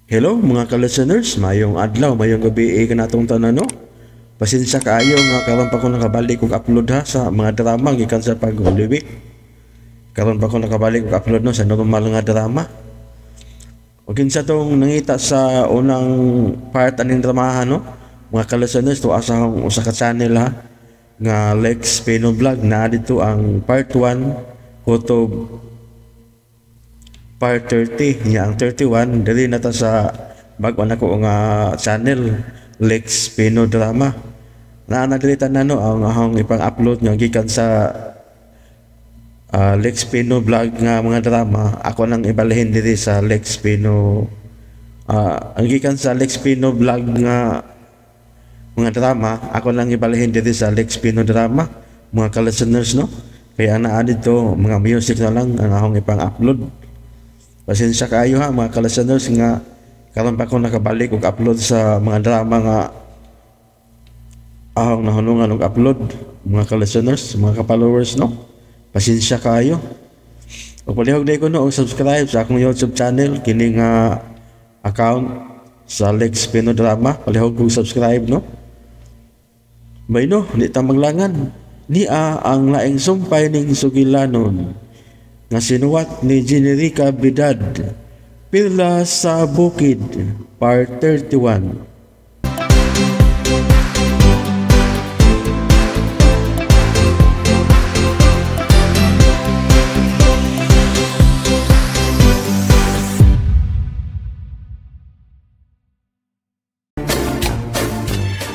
Hello mga ka-listeners, mayong adlaw, mayong gabi kanatong tanan, no? Pasensya kaayo nga karon pa ko nakabalik og upload ha sa mga drama gikan sa pag Holy Week. Karon pa ko nakabalik og upload no sa normal nga drama. O kinsa tong nangita sa unang part aning dramahan, no? Mga ka-listeners, tuwa sa akong usa ka channel ha nga Lex Pino Vlog na dito ang part 1 kutob part 30 niya ang 31 dili na ta sa bag-o nako nga channel Lex Pino Drama. Naa na dili tanan, no, ang akong ipang-upload nga gikan sa Lex Pino Vlog nga mga drama ako nang ibalhin diri sa Lex Pino ang gikan sa Lex Pino Vlog nga mga drama ako nang ibalhin diri sa Lex Pino Drama mga ka-listeners, no. Kaya naa dito mga music na lang ang akong ipang-upload. Pasensya kaayo ha mga ka-listeners nga karon pa ko nakabalik og upload sa mga drama nga ahong nahunungan og upload mga ka-listeners, mga ka-followers, no. Pasensya kaayo. Og palihog day ko no og subscribe sa akong YouTube channel kini nga account sa Lex Pino Drama, palihog kog subscribe, no. Bayno, di ta maglangan. Nia ang laing sumpay ning sugilanon nga sinuwat ni Generica Bidad, Pirla sa Bukid, Part 31.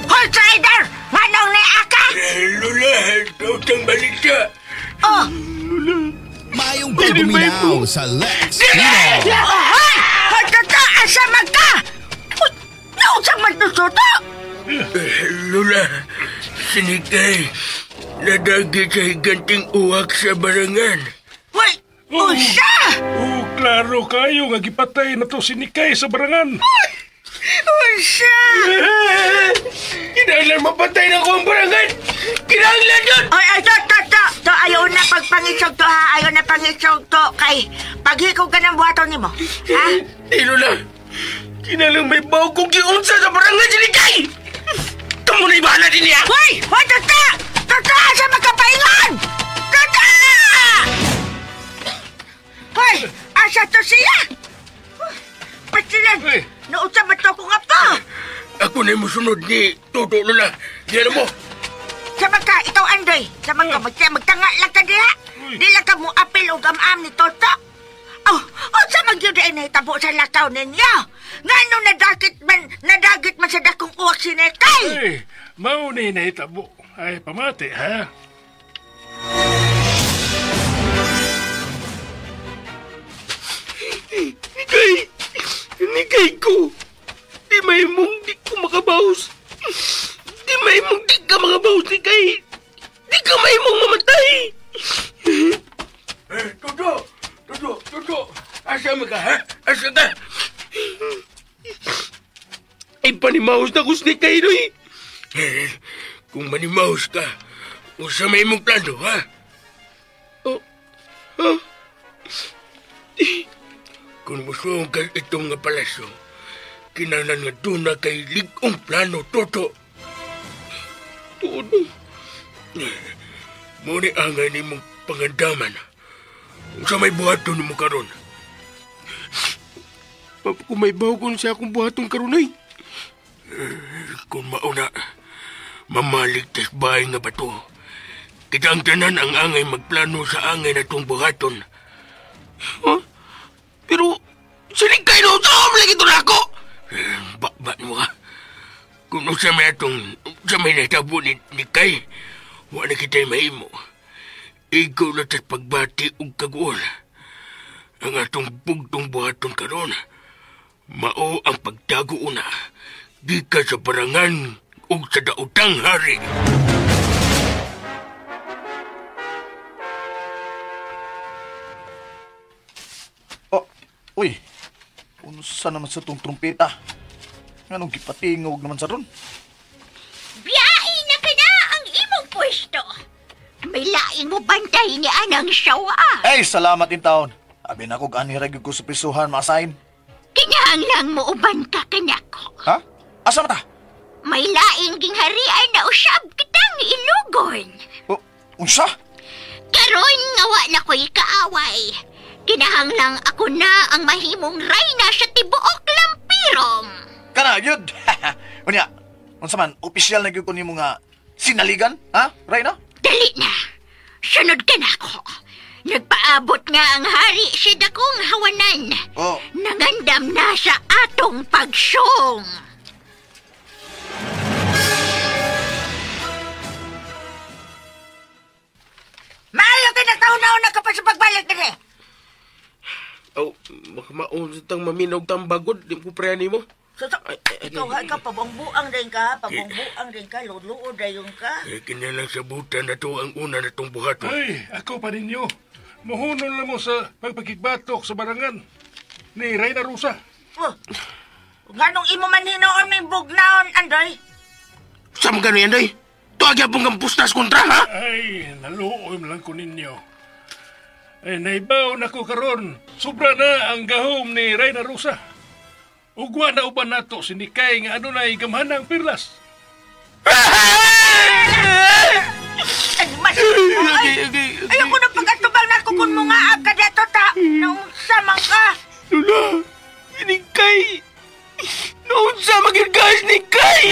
Hoy, driver! Manong ni Aka? Lula, tutang balita. Oh! Mayong pagbuminaw sa Lex Pino. Hoy! Hoy, tata! Asa man ka? Uy, nausang man to soto? Lula, sinikay. Nadagi sa higanting uwak sa barangan. Hoy, usa! Oh, klaro kayo nga gipatay na to si Nikay sa barangan. Usa! Kinahanglan mapatay na ko ang barangan! Kinahanglan yun! Ay, ay, to, to, to! To, ayaw na pagpangisog to, ha? Ayaw na pangisog to. Kay, paghikog ka ng buhaton nimo. Ha? Di, Lola. Kinahanglan may baw kong giunsa sa barangan si Nikay! Kamu na ibahala din niya! Hoy! Hoy, tata! Tata! Asa magkapaingon? Tata! Hoy! Asa to siya? Pasilan! Nausa ba to ko nga po? Ako na musunod ni Toto, Lola. Di alam mo. Sama ka, ikaw, Andoy. Sama ka, magtanga lang ka diha. Di lang ka mo apil o gamam ni Toto. Oh, unsa man gyud ay nahitabo sa lakaw ninyo? Ngano nadagit man sa dakong uwak si Nekay? Ay, mao ni nahitabo. Ay, pamati, ha? Nikay! Nikay ko! Di may mong di ko makabawas. Di may mong di ka makabawas, Nikay! Di ka may mong mamatay! Toto! Toto! Toto! Asa mo ka, ha? Asa ka? Ay, panimaos na ko si Nikay, Noy! Kung manimaos ka, usa may mong plano, ha? Oh, ha? Kung musuong kay itong nga palasyo, kinahanglan nga doon na kay ligong plano, Toto. Toto? Muna angay ni mong pangandaman. Sa may buhaton mo karon. Kung may bagon siya akong buhaton karon ay. Kung mauna, mamaligtas bahay nga bato. Kita ang tanan ang angay magplano sa angay na itong buhaton. Huh? Pero, sinig kayo na usaw, lagi ito na ako! Ba mo ka. Kung usa may atong, sa may natabo ni Kay, wala na kita'y mahimo. Ikaw na ta't pagbati og kaguol. Ang atong bugtong buhaton karon, mao ang pagtago una, gikan sa barangan ug sa daotang hari. Oh, uy, unsa naman sa tong trumpeta? Nganong gipatingog naman sa ron? Biyahe na ka na ang imong pwesto. May laing mo bantay ni Anang sawa. Ay, salamat in taon. Abi na kog anhi ra gyud ko sa pisuhan, maasain. Kinahanglan Kinahanglang muuban ka kanako. Ha? Asa man ta? May laing gingharian na usab kitang ilugon. Oh, unsa? Karon nga wa na ko'y kaaway. Kinahanglang ako na ang mahimong rayna sa tibuok Lampirom. Kana gyud. Unya, unsa man opisyal na gyud ko nimo nga sinaligan, ha? Rayna? Dali na. Sunod ka na ako. Nagpaabot nga ang hari sa dakong hawanan. Oh. Nangandam na sa atong pagsong. Maayo kay nagtaon-naon na ka pa sa pagbalik diri. Oh, makamaon sa tang maminog tang bagod, di ko preya nimo. So, ikaw ha, ikaw, pabongbuang din ka, pabongbuang din ka, luluod dayon ka. Eh, kinalang sabutan na to ang una na itong buhaton. Ay, ako pa ninyo. Muhunon lang mo sa pagpakigbatok sa barangan ni Reyna Rosa. Oh, nganong imo man hinoon may bugnaon, Andoy? Sa mga gano'n, Andoy? Tuwag yapong kang pustas kontra, ha? Ay, naluoy lang ko ninyo. Ay, naibaw na ko karon. Sobra na ang gahom ni Reyna Rosa. Ugwa na uban nato si Nikay nga adunay gamhanang perlas. Ay, mas... Ay, ayoko na pag-atubang na kung mga ka dito ta. Naunsa man ka. Lula, Nikay. Naunsa magirgas Nikay.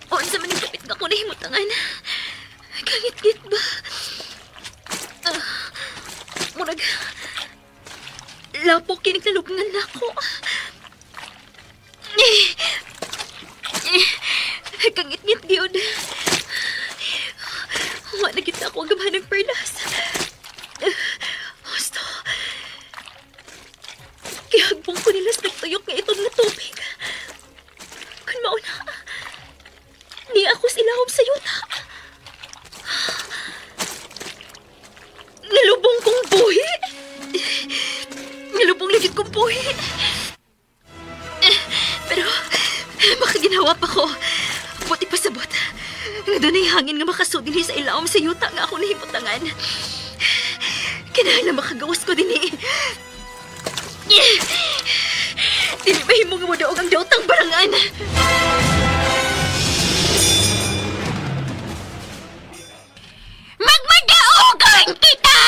Unsa man ang kapit nga ko nahimutangan? Kangit-ngit ba? Murag lapok kinig nalubngan nako. Kangit-ngit gyud. Wa na kita ako ang gamhan ng perlas. Husto. Gihagbong ko nila sa nagtuyok nga itong nga tubig. Kung mauna, ni ako silahom sa yuta. Nalubong kong buhi. Nalubong ligid kong buhi. Pero makaginawa pa ko. Buti pa sabot. Nga doon ay hangin nga makasudin sa ilawom sa yuta nga ako nahimutangan. Kinahanglan makagawas ko din eh. Dili mahimo nga modaog ang daotang barangan. Magmadaogan kita!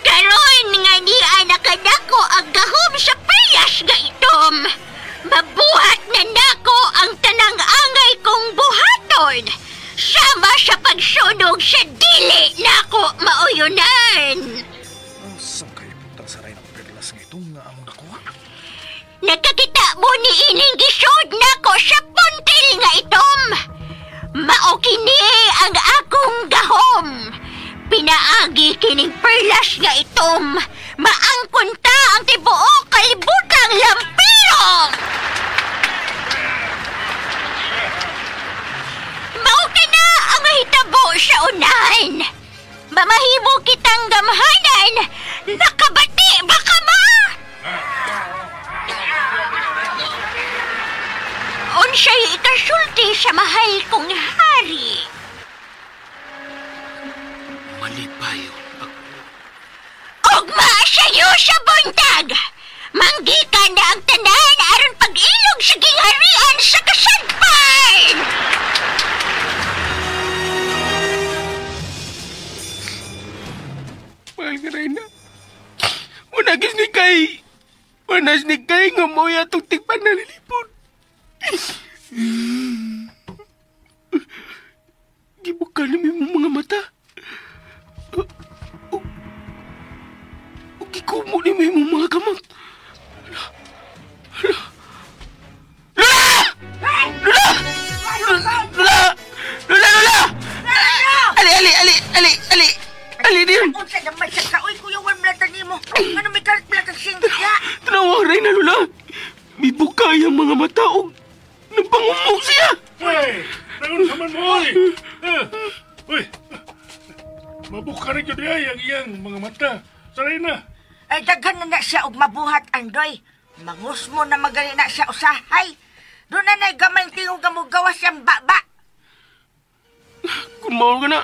Karon nga niya nakadako ang gahom sa perlas nga itom. Mabuhat na nako ang tanang angay kong buhaton. Sama sa pagsunog sa dili nako mauyunan. Saan kayo punta sa Reyna perlas nga itong nga among nakuha? Nagkakita mo ni ining gisod nako sa puntil nga itom. Mao kini ang akong gahom. Pinaagi kining perlas nga itom. Maangkon ta ang tibuok kalibutang Lampirong. Mao kina ang mahitabo sa unahan. Mamahimo kitang gamhanan. Nakabati ba ka ma? Unsay ikasulti sa mahal kong hari? Malipayon ako. Ugma sa'yo sa buntag! Manggikan na ang tanan aron pag-ilog sa gingharian sa kasadpan! Mahal ka, Reyna. Unagis ni Kay. Unas ni Kay nga mo'y atong tigpan na nilipod. Gibuka na may mga mata. O gikumo ni may mga kamot. Hala! Hala! Lula! Lula! Lula! Lula! Lula! Ali, ali, ali, ali, ali! Ali din! Unsa naman siya ka? Uy, kuya, wala mlata nimo. Ano may karat pala kang singga? Tanawa, Reyna, Lula! May bukay ang mga mata o nagpangumok siya! Uy! Naunsa man mo, uy! Uy! Mabuka rin yun ay ang iyang mga mata Sa Reyna. Ay, daghan na siya og mabuhat, Andoy. Mangusmo na magali na siya usahay. Doon na na'y gamay tingog nga mugawas siyang baba. Kung mao ka na,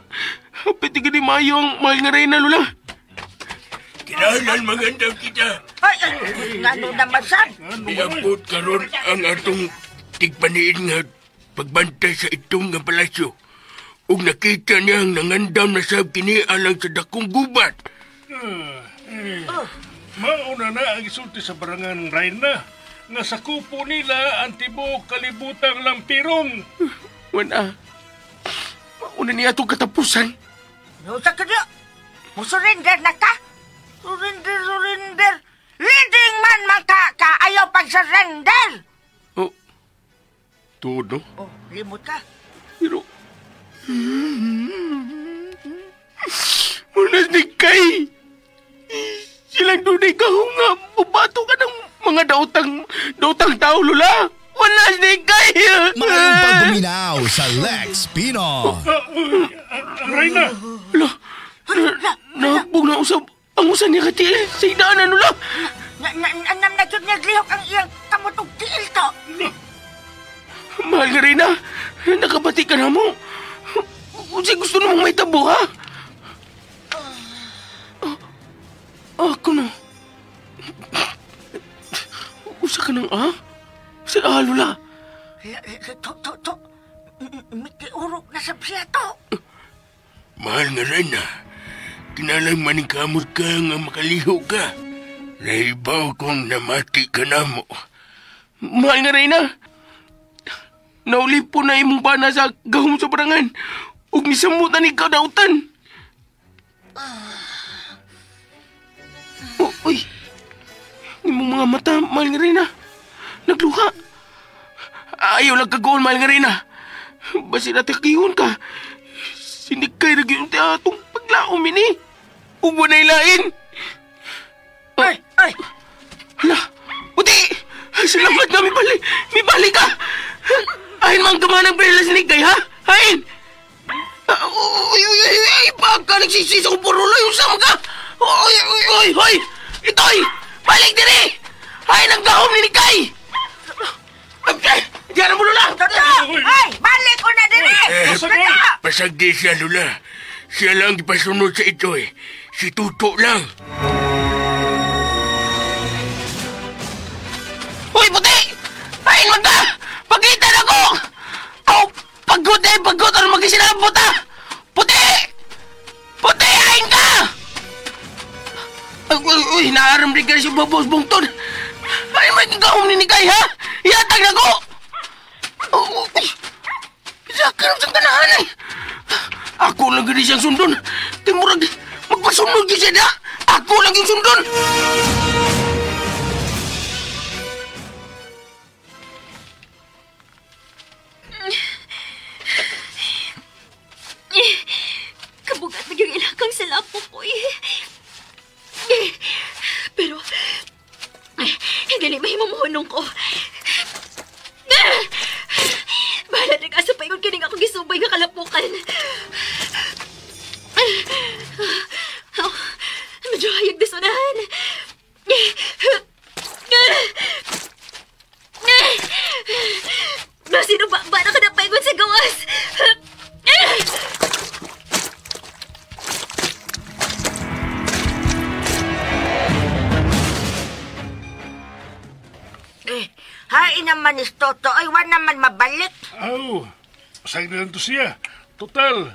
hapit ka ni Mayo ang mahal nga Reyna, Lola. Kinahanglan magandang kita. Ay, ngano naman, sab? Niabot karon ang atong tigpaniin nga pagbantay sa itong nga palasyo. Ug nakita niya ang nangandam na sab kini alang sa dakong gubat. Mauna na ang isulti sa barangan Reyna nga sakupo nila ang tibuok kalibutang lampirong. Wana, mauna niya itong katapusan. No, sa kanya, musurrender na ka. Surrender, surrender. Leading man man ka, ayaw pag-surrender. Oh, tuod, no? Oh, limot ka. Pero, munas ni Kay. Silang dunay kahunga, bubato ka ng mga dautang tao, Lola. Wala ni Kay. Mayong pagbuminaw sa Lex Pino. Reyna! Lola, nagbog na usab. Ang usan niya katiil sa idaanan, Lola. Anam na yun naglihok ang iyang kamotog tiil to. Mahal nga, Reyna. Nakabati ka na mo. Kasi gusto namang may tabo, ha? Ako na. Usa ka ng a? Sa a, Lola. To. Mitiurok na sa siya to. Mahal nga, Reyna. Kinalang maningkamot ka nga makaliho ka. Naibaw kong namati ka na mo. Mahal nga, Reyna. Nauli po na imong bana sa gahom sa barangan. Ug misamutan ni kadautan. Oh, uy. Imong mga mata, mahal nga, Reyna. Nagluha. Ayaw lang kagoon, mahal nga, Reyna. Basin atakihon ka. Sinikay na gyud atong paglaom ini. Ug walay lain. Ay, ay. Hala, puti. Salamat nga, may balik ka. Ahin mang kamanang perlas ni Kay, ha? Hain! Uy, uy, uy, uy, baka nagsisisa kong puruloy, usam ka! Uy, uy, uy, uy! Itoy! Balik diri! Hain ang gahom ni Kay! Diyan mo, Lola! Toto! Ay, balik ko na diri! Pasagdi siya, Lola. Siya lang ipasunod sa itoy. Si Tuto lang. Uy, puti! Hain man ka! Pagkita na ko! Aw, pagod eh, pagod! Ano magisinabot ah? Puti! Puti, hain ka! Uy, uy, uy, naaram rin ka na siya babos bungton. Ay, may gahom ni Nikay, ha? Ihatag na ko! Uy, bisa ka sa kanahan ay. Ako lang gini siyang sundon. Timurag, magpasunod yun siya na. Ako lang yung sundon. Kabugat na yung ilakang sa lapo ko eh. Pero, hindi mahimumuhunong ko. Bahala na ka sa paingon kining ako gisubay nga kalapukan. Oh, medyo hayag disunahan. Sino ba na ka na paingon sa gawas? Hain naman is Toto, ay wa naman mabalik. Aw, pasag na lang to siya. Total,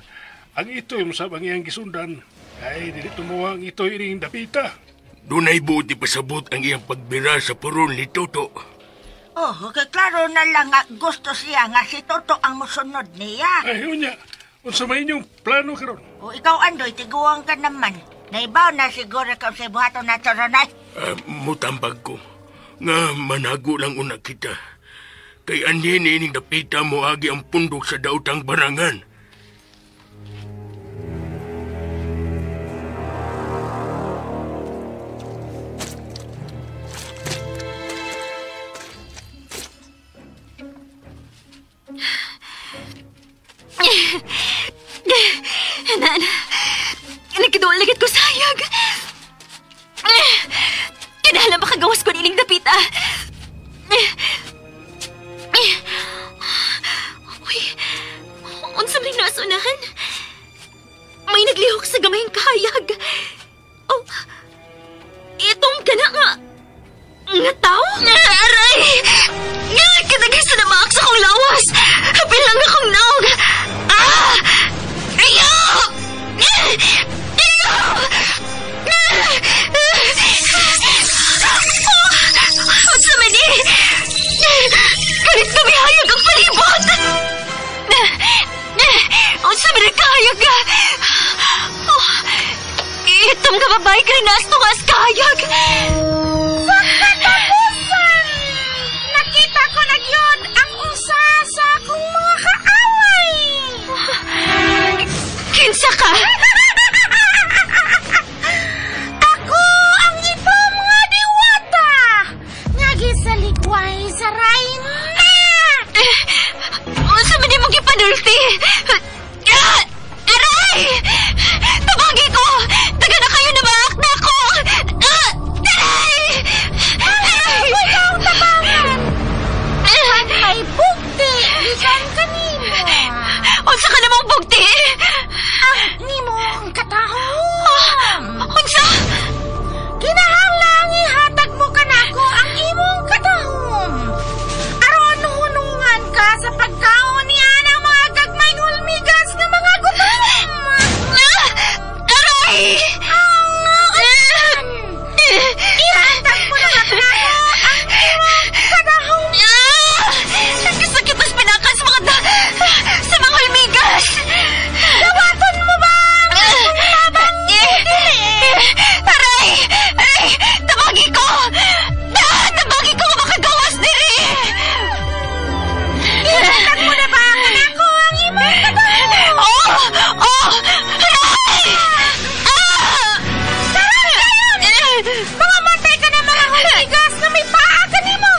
ang ito'y masabang iyang gisundan. Ay, dili tumuha ang ito'y ining dapita. Dunay buti pasabot ang iyang pagbira sa puron ni Toto. Oh, okay, klaro na lang nga gusto siya nga si Toto ang musunod niya. Ay, unya, unsa may inyong plano karon? O ikaw, Andoy, tiguang ka naman. Naibaw na siguro ka sa buhaton na ronay. Mutambag ko. Nga manago lang una kita. Kay anhin ining dapita mo agi ang pundok sa dautang barangan. Nana, nagkidual lagit ko sayag. dapita. Uy, unsa may nasunahan? May naglihok sa gamayng kahayag. Oh, itong gana nga. Nga tao? Aray! Nga, katagay sa namaak sa kong lawas. Bilang akong naog. Ah! Ayaw! Ayaw! Unsa man eh? Kalit dumihayag ang palibot! Unsa man ang kahayag ka? Itong nga babae kay naas kahayag! Sa katapusan! Nakita ko na yun ang usa sa akong mga kaaway! Kinsa ka? Ako ang itom nga diwata! Nga gisaligway sa Reyna! Unsa man di mo gipanulti? Aray! Tabagi ko! Taga na kayo na maak na ako! Aray! Aray! Ikaw tabangan! At may bugti gikan kanimo. Unsa ka namang bugti? Ang nimong katahom. Unsa? Kinahanglang ihatag mo kanako ang imong katahom. Aron hunungan ka sa pagkaon niya ng mga gagmayng hulmigas nga mga gutom. Aray! Ihatag mo na kanako ang imong katahom. Nagkasakit mas pinakan sa mga sa mga hulmigas. Dawaton mo ba ang akong tabang? Aray! Aray! Tabagi ko! Tabagi ko nga makagawas diri! Ihatag mo na ba kanako ang imong katahom? Oh! Oh! Aray! Ah! Sarap kayo! Mga matay ka na mga hulmigas na may paa kanimo!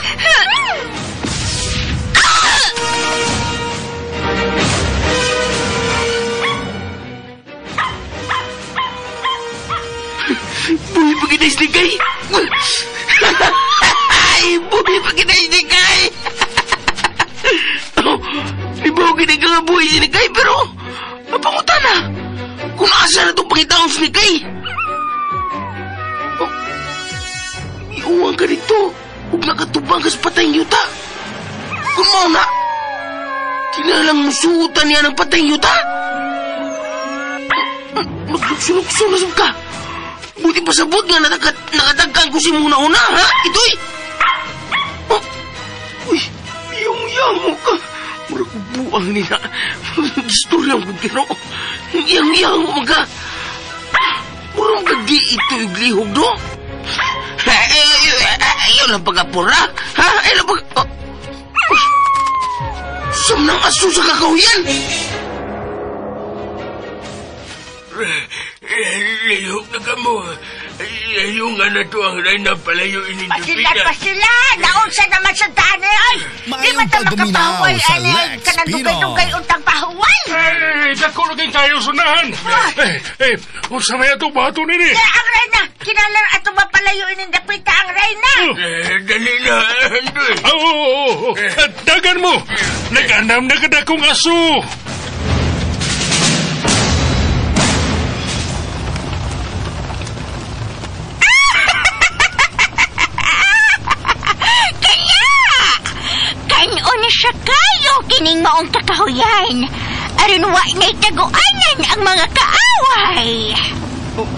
Buhi pa kita isligay! Ay, buhi pa kita isligay! Ibaw kita nga buhi siligay, pero mapangutan na! Kung asa na itong pangitaong siligay! Oh, iuwang ka dito, huwag nakatubang kas patay yuta! Kung mao na, kinalang musuotan niya ng patay yuta! Maglukso-lukso na sab ka! Buti pa sabot nga nakatagkan ko si muna-una, ha? Ito'y! Oh, uy, iyang-iyang mo ka. Mura ko buang nila. Gistorya mo kiro. Iyang-iyang mo ka. Mura mo di ito yung lihog do. Ayaw lang pag-apura, ha? Ayaw lang pag... Oh. Uy, sum ng aso sa kakahuyan! Lihok na ka mo. Ayaw nga na to ang Reyna palayo Pasila, pasila! Naunsa naman sa dani, ay! Di Maayong man ta pagduminaw makapahuway, sa ay, Lex kanang Pinoy. dugay-dugay untang pahuway! Ay, dako na din tayo sunahan. Eh, unsa may ato bato nini? Kaya ang Reyna, kinalan ato mapalayo ining dapita ang Reyna! Dali na, Andoy. Oo, oo, oo. Dagan mo! Nag-anam na kadakong aso! Kaya! Kanon siya kayo kining maong kakahuyan. Aron wa na'y taguanan ang mga kaaway. Oh,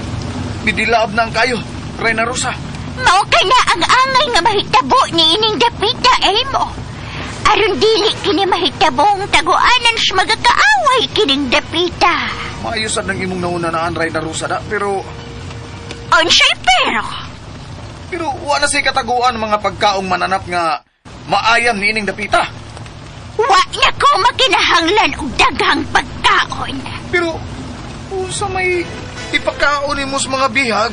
bidilaab na ang kayo, Reyna Rosa. Mao ka na ang angay nga mahitabo ni ining dapita, Elmo. Aron dili kini mahitabong taguanan sa mga kaaway kining dapita. Maayo sad ng imong naunanaan, Reyna Rosa, da, pero... Unsay pero? Pero wa na say kataguan mga pagkaong mananap nga maayam ni ining dapita. Wa na ko makinahanglan og daghang pagkaon. Pero unsa may ipakaon nimo sa mga bihag,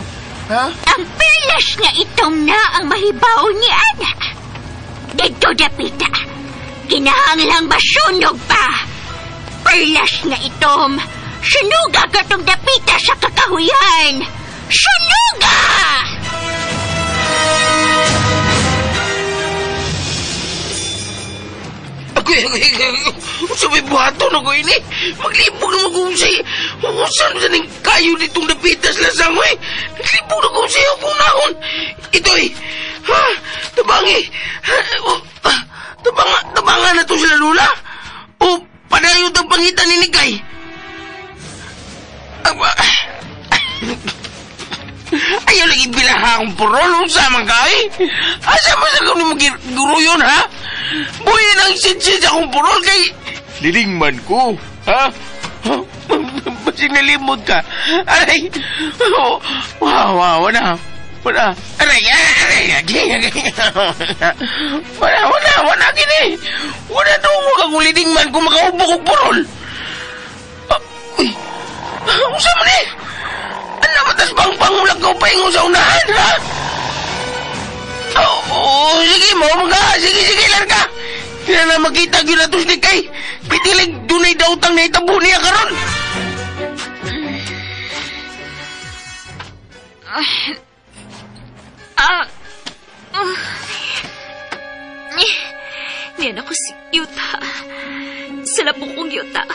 ha? Ang perlas nga itom na ang mahibaw ni Ana. Dito dapita, kinahanglang masunog pa. Perlas nga itom, sunuga katong dapita sa kakahuyan. Sunuga! Sabi buhato na ko ini. Maglibog na mag-uusay. Usan sa ning kayo ditong dapitas lasang, eh. Naglibog na ko sa akong nahon. Ito eh. Ha? Tabangi. Tabangan na to sila, Lula. O, padayon ang pangitan ni Nikay. Ayaw lagi bilaha akong purol. Unsa man ka eh. Asa man sa kung guro yun, ha? Buhin ang sitsit sa akong purol kay lilingman ko, ha? Basing nalimot ka. Aray! Wow, wow, wala. Wala. Aray, aray, aray. Wala, wala, wala gini. Wala tungo kang lilingman kung makaubok kong purol. Uy, unsa man eh? Ano ba tas bang-bang mo lang paingon sa unahan, ha? Oh, sige, mo ka. Sige, sige, larga. Hindi na makita yun na ni Kay. Pitilig, dunay dautang na itabo niya karon. Niyan ako si Yuta. Sa lapok kong yuta.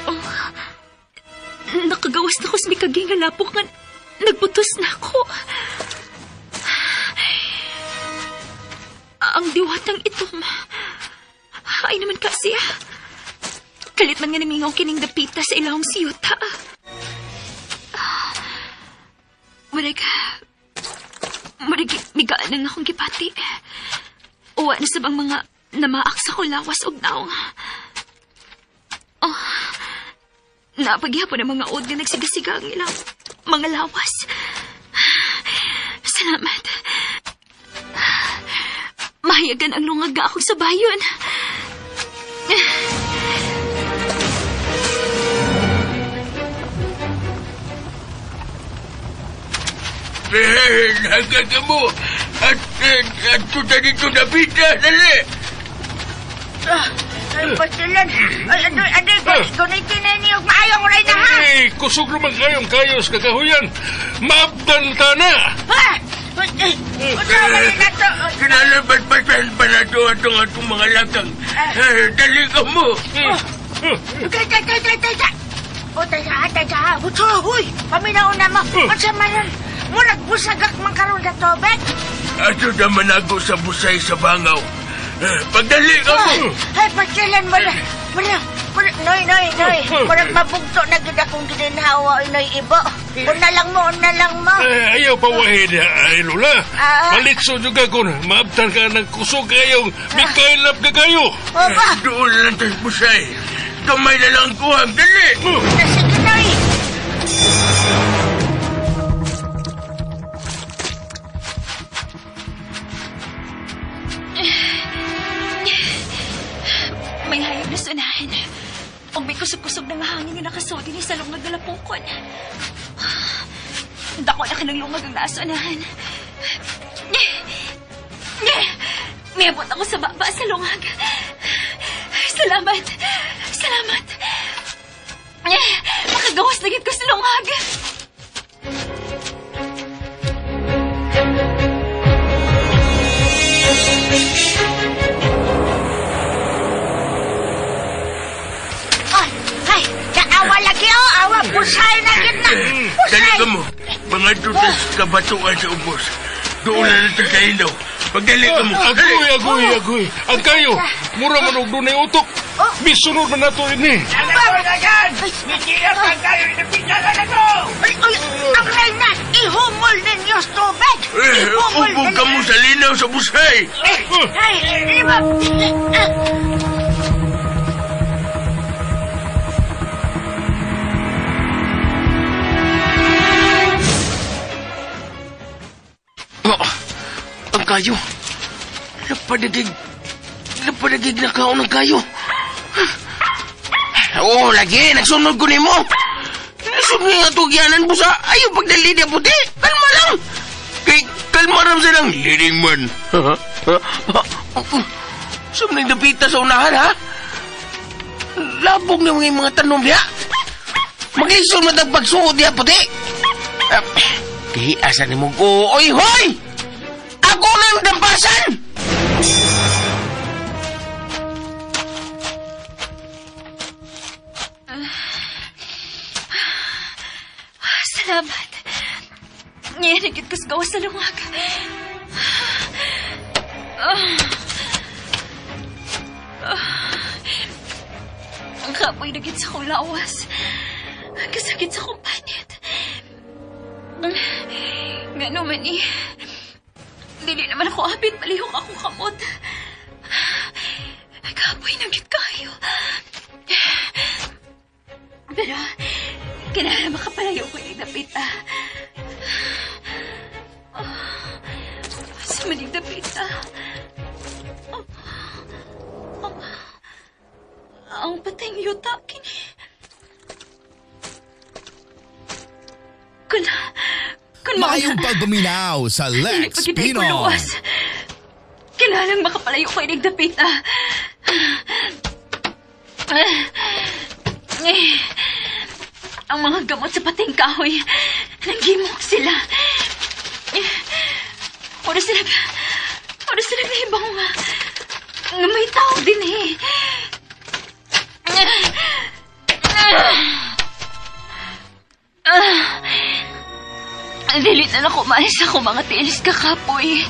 Oh, nakagawas na ko sa mikaging nga lapok nga nagbutos na ako. Ang diwatang itom. Ay naman kasi. Kalit man nga namingaw kining dapita sa ilawang si Yuta. Murag, migaan na akong gipati. Uwa na sa bang mga namaak sa kong lawas og naong. Oh, napaghihapon ang mga od nga nagsigasiga ang ilang mga lawas. Salamat. Mahayagan ang lungag nga akong sabayon. Hanggang ka mo! At tuta dito na pita! Dali! Pasilan! Ay, adoy, gunitin na niyo! Maayong rin na, ha? Ay, kusog naman kayong kayos kakahuyan! Maabdan ta na! Ha? Kinalabat-batan pa na ito atong mga lakang. Dali ka mo! Tay! O, tay, ha! Butso, huy! Paminaw na mo! Unsa man murag busagak man karon na tubig? Ato naman ako sa busay sa bangaw. Pagdali ka mo! Ay, pasilan mo na! Noy. Murag mabugto na gid akong gininhawa, noy, ibo. Una lang mo. Ayaw pawahin, ay, Lola. Malitso juga kung maabtan ka ng kusog kayong mikailap ka kayo. Oba! Doon lang tayo busay. Kamay na lang kuhang. Dali! Sige, noy! May hayop na sunahan. O may kusog-kusog ng hangin nga nakasodi ni sa lungag na lapukon. Dako na ka ng lungag ang nasunahan. Miabot ako sa baba sa lungag. Salamat. Salamat. Makagawas na gid ko sa lungag. Ay, awa lagi, oh, awa, pusay na gid na. Pusay. Dali ka mo. Mga tutas kabatuan sa ubos. Doon na natin sa ilaw. Pagdali ka mo. Agoy. Ang kayo, mura man og dunay utok. Bisunod man nato ini. Dagan! Ay, ang reyna, ihumol ninyo sa tubig. Ihumol Ubog ka mo sa linaw sa busay. Ay, lima. Ang kayo. Napadagig na kaon ang kayo. Oo, lagi. Nagsunod ko nimo. Nagsunod nga tugyanan po sa ayaw pagdali niya puti. Kalma lang. Kay kalma ram silang liring man. Sumning dapita sa unahan, ha? Labog na mga tanom niya. Maglisod man ang pagsuod niya puti. Kaya asa ni mo ko? Oy, hoy! Ako na ang dampasan! Salamat. Ngayon, nagkit ko sa gawas sa lungag. Ang kapoy nagkit sa kong lawas. Ang kasakit sa kong panit. Nga naman eh. Dili naman ako apit, palihok akong kamot. Kapoy nagkit kayo. Pero, kailangan makapalayo ko yung dapit, ah. Sa maning dapit, ah. Ang patay ng yuta, kini. Kun Maayong pagpaminaw sa Lex Pagkitay ko Pinoy. luwas. Kailangan makapalayo ko yung dapit, ah. Ang mga gamot sa pating kahoy, nanggimok sila. Puro sila nahibang nga may tao din eh. Dili na lang kumalis ako mga tiilis kakapoy.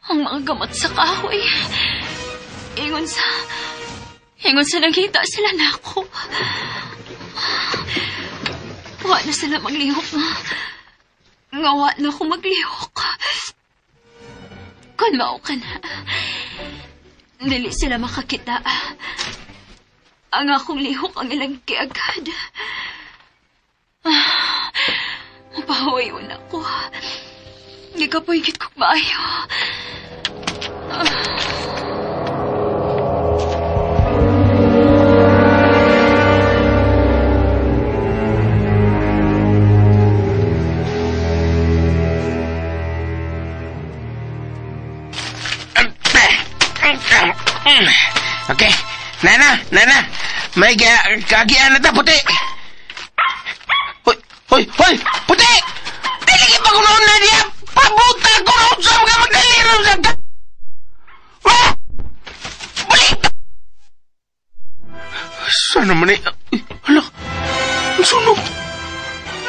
Ang mga gamot sa kahoy, ingon sa nakita sila na ako. Wa na sila maglihok nga. Ngawa na ako maglihok. Kung mao ka na, dili sila makakita. Ang akong lihok ang ilang kiagad. Mapahuwayon ako. Gikapoy gid kog maayo. Okay. Nana, may kagian na ta, puti. Hoy, hoy, hoy, puti! Dili ka pagunoon na niya! Pabuta ko ron sa mga magdaliro sa ka! Ah! Balik! Sana man eh... Hala, ang sunog!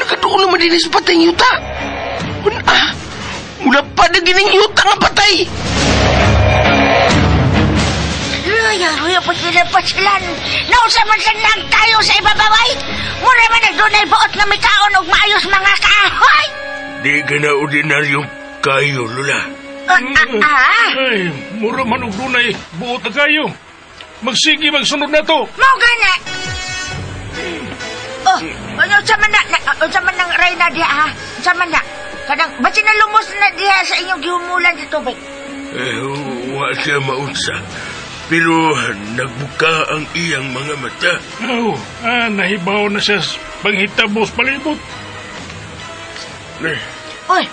Nakatuon naman din sa patay ng yuta! Ah, mula pa na gining yuta nga patay! Ay, pasilan. Nausa man sa lang tayo sa ibabaway. Mura man nagdunay buot nga may kaon og maayos mga kahoy. Di ka na ordinaryong kayo, Lula. Ay, mura man og dunay buot na kayo. Magsige, magsunod na to. Mao gana. Oh, ano sa man na, unsa man nang Reyna diha ha? Unsa man na? Kanang basin na lumos na diha sa inyong gihumulan sa tubig. Eh, wa siya maunsa. Pero nagbuka ang iyang mga mata. Oh, nahibaw na siya panghitabos palibot. Uy,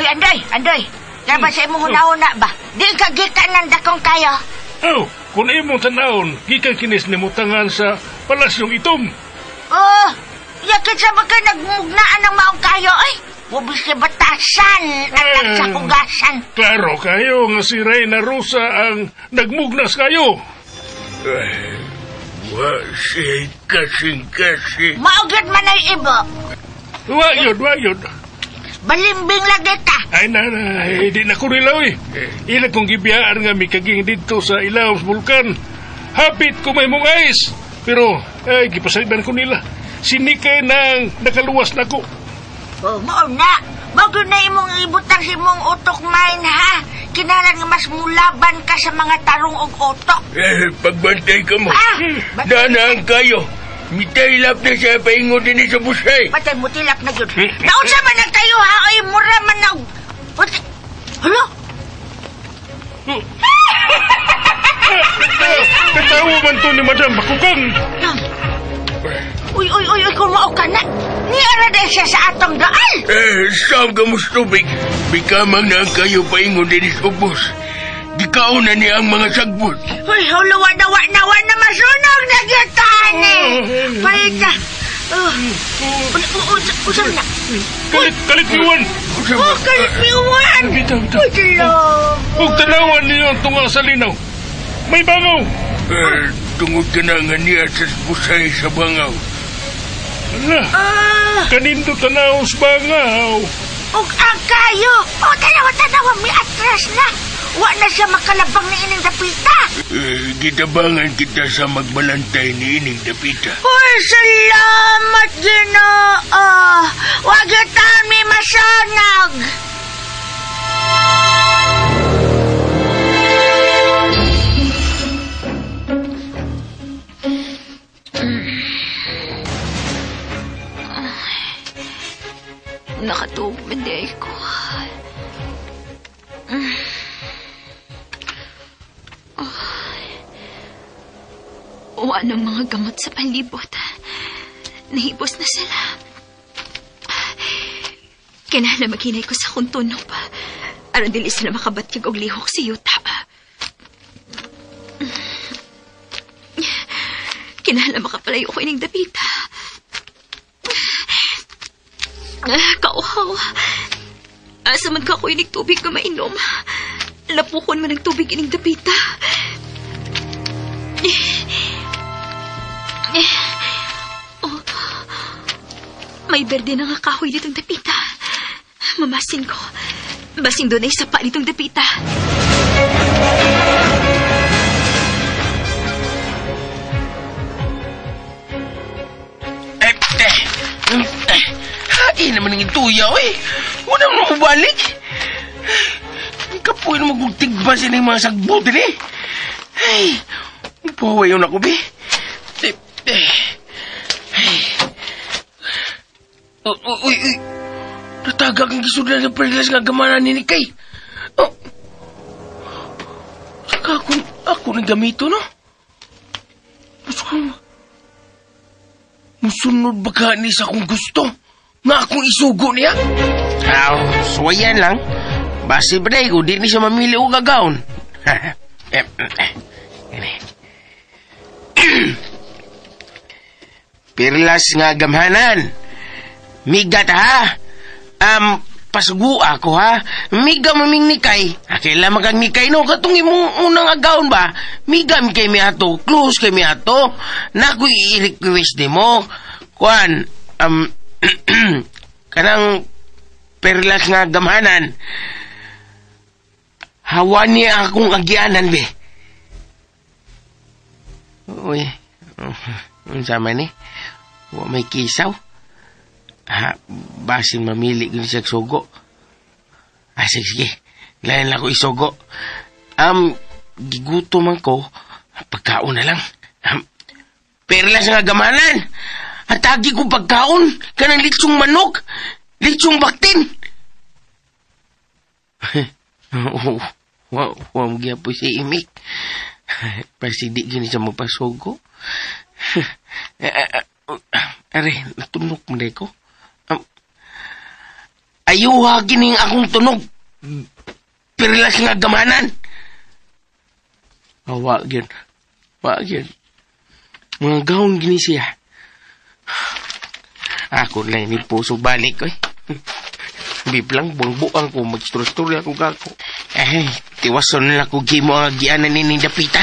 uy, Andoy. Kaya sa imong hunahuna ba? Di ka gikan ng dakong kayo. Oh, kung imong tanawon, gikan kinis ni mutangan sa palasyong itom. Oh, yakit sa baka nagmugnaan ng maong kayo, ay. Mubis si batasan, anak sa hugasan. Klaro kayo nga si Reyna Rosa ang nagmugnas kayo. Ay, wa siya kasing-kasing. Maugit man ay ibo. Wa yun. Balimbing lagi ka. Ay, na, hindi na ko rilaw eh. Ilang kong gibiyaan nga mikaging dito sa ilawom sa vulkan. Hapit ko may mong ice. Pero, ay, gipasalidan ko nila. Sinikay nang nakaluwas na ko. Oh, mao na. Bago na imong ibutang sa imong utok mine, ha? Kinalan nga mas mulaban ka sa mga tarong og utok. Eh, pagbantay ka mo. Ah! Danaan kayo. Mitaylap na siya paingon din sa busay. Patay mo tilak na yun. Naunsa man ang kayo, ha? Ay, mura man na... Hala? Katawa man to ni Madam Bakukang. Uy, kung mao ka na. Niara din siya sa atong daal. Eh, saan ka mo tubig? Bikamang na ang kayo paingon din sa ubos. Gikaon na niya ang mga sagbot. Uy, huluwa na wa na masunog na gitaan eh. Paita. Usap na. Kalit miwan. Oh, kalit miwan. Uy, sila. Huwag tanawan niyo ang tunga sa linaw. May bangaw. Eh, tungod ka na nga niya sa busay sa bangaw. Ala, kanindo tanaw sa bangaw. Ug ang kayo! O, tanawa, may atras na! Wa na siya makalabang ni ining dapita. Gitabangan kita sa magbalantay ni ining dapita. Uy, salamat, Ginoo! Wa kita mi masanag! Nakatuog man di ko. Wa ng mga gamot sa palibot. Nahibos na sila. Kinahanglan maghinay ko sa akong tunog pa. Aron dili sila makabatyag og lihok si yuta. Kinahanglan makapalayo ko ining dapita. Kauhaw. Asa man ka ko inig tubig nga mainom. Lapukon man ang tubig ining dapita. Oh, may berde na nga kahoy ditong dapita. Mamasin ko. Basing doon ay sapa nitong dapita. Hain naman ang ituyaw eh. Wala mo mabalik. Kapoy na magugtigba sila yung mga sagbot eh. Ay, upawa yun ako, be. Uy, uy. Natagag ang gisudlan sa perlas nga gamana ni Nikay. Oh. Saka ako nang gamito, no? Musunod ba ka ni sa akong gusto? Nga akong isugo niya? Aw, suwayan lang. Basi ba dahil kung di ni siya mamili o gagawin. Perlas nga gamhanan. Migat ha. Pasugo ako ha. Miga maming nikay. Kailan magang nikay no? Katong imong unang agawon ba? Miga mi kay mi ato. Close kay mi ato. Nakoy i-request ni mo. Kuan, kanang perlas nga gamhanan. Hawa niya akong agyanan be. Uy, unsa man ni? Wa may kisaw. Ha, basin mamili gyud siya sugo. Ah, sige. Lain lang ko isugo. Gigutom man ko, pagkaon na lang. Perlas nga gamanan. Atagi ko pagkaon kanang litsong manok, litsong baktin. Wa mo gyapon si imik. Pasi di gyud siya magpasugo. Are, natunog mo na ko. Ayuha gining akong tunog. Perlas nga gamanan. Wa gyud. Wa gyud. Mga gawon gini siya. Ako lang ni puso balik oy. Biblang buang-buang ko magstorya ko gako. Eh, tiwason na ko gimo ang agianan ni dapita.